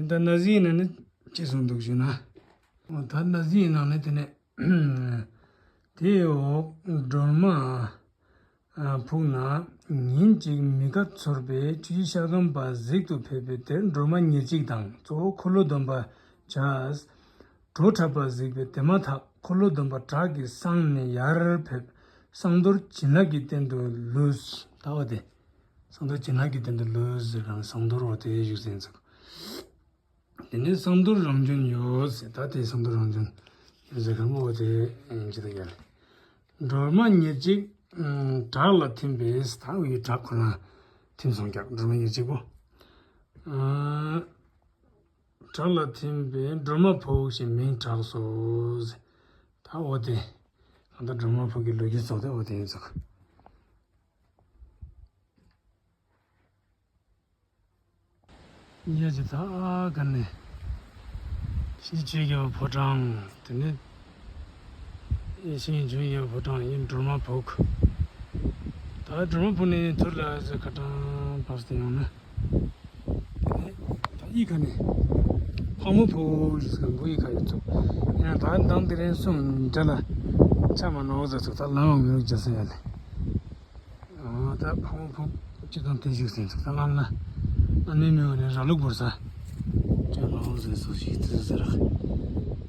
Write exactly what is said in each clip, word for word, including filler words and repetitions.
ད་ན་ཟིའི་ནང་ནས་ཅི་གསུངས་འདུག་ཞུ་ན། ད་ན་ཟིའི་ནང་ནས་དེ་ནས་དེའི་འོག་སྒྲོལ་མ་ཕུག་ན་ཉིན་གཅིག་མི་ཁ་ཚོར་བའི་ཆུ་བཞི་ཤ་སྐམ་པ་གཟིགས་སུ་ཕེབས་པས། དེར་སྒྲོལ་མ་ཉེར་གཅིག་དང་གཙོ་བོ་འཁོར་ལོ་སྡོམ་པ་བྱས། བྲོ་འཁྲབ་པ་གཟིགས་པས། དེ་མ་ཐག་འཁོར་ལོ་སྡོམ་པ་བྲག་གི་བསང་ནས་ཡར་ཕེབས། བསང་གཏོར་བྱིན་རླབས་ཀྱི་རྟེན་དུ་ལུས། ད་འོ་དེ། བསང་གཏོར་བྱིན་རླབས་ཀྱི་རྟེན་དུ་ལུས་ཟེར་གང་བསང་གཏོར་འོ་དེ་བཞུགས་ཟིན་ཚུགས། དེ་ནས་བསང་གཏོར་རང་བྱོན་ཡོད་ཟེར། ད་དེ་བསང་གཏོར་རང་བྱོན་ཡོད་ཟེར་གང་འོ་དེ་ཅི་ད་ཡར་སྒྲོལ་མ་ཉེར་གཅིག་བྲག་ལ་ཐིམ་པས། ད་འོ་ཡི་བྲག་ཁོ་ན་ཐིམ་སོང་ཀྱག་སྒྲོལ་མ་ཉེར་གཅིག་པོ། བྲག་ལ་ཐིམ་པས་སྒྲོལ་མ་ཕུག་ཞེས་མིང་གྲགས་སོ། ད་འོ་དེ། གང་ལྟར་སྒྲོལ་མ་ཕུག་གི་ལོ་རྒྱུས་ཚོགས་དེ་འོ་དེ་ཡིན་ཚོགས། ཉེ་ཅི་ད་ཨ་ག་ནས། ཤིང་ཆུ་རྒྱལ་བ་ཕོ་བྲང་། དེ་ནས་ཤིང་ཆུ་རྒྱལ་བ་ཕོ་བྲང་ཡིན་སྒྲོལ་མ་ཕུག་ད་སྒྲོལ་མ་ཕུག་ནས་ཐུར་ལ་ཟེར་ཁ་གྲངས་བབས་ཏེ་ཡོང་ན། ད་ཡིག་ཁ་ནས་ཕག་མོ་ཕུག་ཟེར་མགོ་ཡིག་ཁ་ཡོད་ཚུགས། ཡང་ད་མདང་དེ་རིང་གསུམ་འདྲ་ལ་ཆ་མ་ནོར་ཟེར་ཚུགས། ད་ལམ་མི་རུག་རྒྱ་སེ་ཡ་ལེ། ད་ཕག་མོ་ཕུག་སྤྱི་དང་དེ་ཞིག་ཟེར་ཚུགས། ད་ལམ་ན་ཨ་ནེ་མི་འོ་ནས་ར་ལུག་བོར་ས་ཅ་ལོ་ཟེར་སུ་ཞིག་དེ་ཟེར་ར།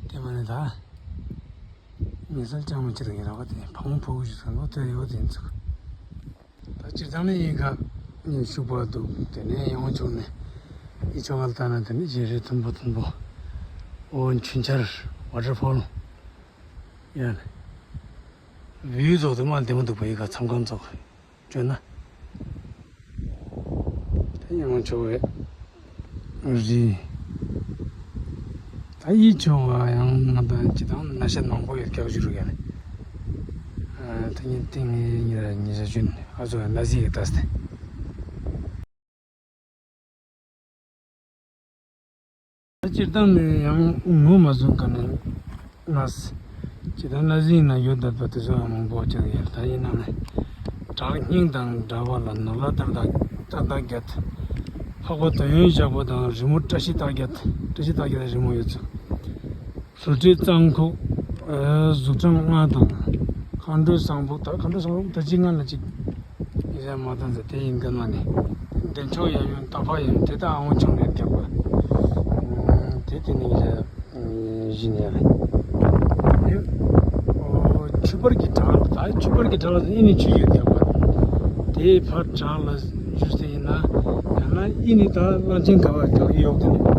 དེ་མ་ནས་ད་མི་སལ་ཅང་མི་ཅི་ར་ཡིན་ར་བ། དེ་ཕག་མོ་ཕུག་ཞིག་ཟེར་མགོ་དེ་ཡོད་དེ་ཡིན་ཚུགས། ད་སྤྱིར་བཏང་ནས་ཡིན་ཁ་ངས་ཤུག་པ་འདུག་དེ་ནས་ཡང་ཕྱོགས་ནས་ཡིད་ཕྱོགས་ལ་ལྟ་ན་དེ་ནས་བཞིན་རས་མཐོན་པོ་མཐོན་པོ། འོ་ཆུ་འཁྱར་ཝ་ཊར་ཕོལ་ཡ་ལ་བིའུ་ཚོགས་དུ་མ་བདེ་མོ་འདུག་པ། ཡིན་ཁ་མཚམས་ཁང་ཚོགས་བྱོན་ན། དེ་ཡང་ཕྱོགས་བས། རི། ད་ཡིད་ཆུང་བ་ཡང་ང་དང་ཅི་དང་ན་ཤ་མང་པོ་ཡོད་ཀྱག་བཞུར་ག་ནས། ད་ཉིན་ཏིང་ངེ་ཉི་ར་ཉི་ཤ་ཆུན་ཨ་ཚོ་ན་ཟི་ཡི་ཏས་ཏེ། ད་སྤྱིར་བཏང་ནས་ཡང་ངོ་མ་བཟུང་ག་ནས་ནས། ཇི་ལྟར་ན་ཟིན་ན་ཡོད་བསྡད་པ་དེ་ཚོ་ཡང་མང་པོ་ཅིག་ཡོད། ད་ཡིན་ན་ནི། བྲག་སྙིང་དང་འདྲ་བ་ལ་ནོར་ལ་ཏག་ཏག་ཏག་ཏག་བརྒྱད། འཕགས་པ་འདོད་ཡོན་བཞག་པོ་དང་རི་མོ་བཀྲ་ཤིས་རྟགས་བརྒྱད། བཀྲ་ཤིས་རྟགས་བརྒྱད་ལ་རི་མོ་ཡོད་ཚུལ། ཟུར་ཁྲིད་གཙང་ཁུག་གཟུགས་ཁྲམ་ལྔ་དང་། མཁའ་འགྲོའི་བསང་ཕུག་ད་མཁའ་འགྲོའི་བསང་ཕུག་ད་ཅི་ལྔ་ལ་ཅིག་ཡིན་ས་མ་ད་ཟེར་དེ་ཡིན་ག་ན་ནི། འདན་ཆོག་ཡ་ཡོན་རྟ་ཕག་ཡོན་དེ་ད་ཨ་འོང་ཆུང་ནས་རྒྱག་པ། དེ་དེ་ནི་ཡིན་ས། བཞི་ནས་རེད། ཆུ་བར་གྱི་བྲག་ལ་ད་ཆུ་བར་གྱི་བྲག་ལ་ཨི་ནི་ཆུ་ཡོད་རྒྱག་པ། དེའི་ཕར་བྲག་ལ་བཞུར་ཏེ་ཡིན་ན་ཡང་ན་ཨི་ནི་ད་གླང་ཆེན་ག་བ་རྒྱག་ཡོག་དེ་ནི་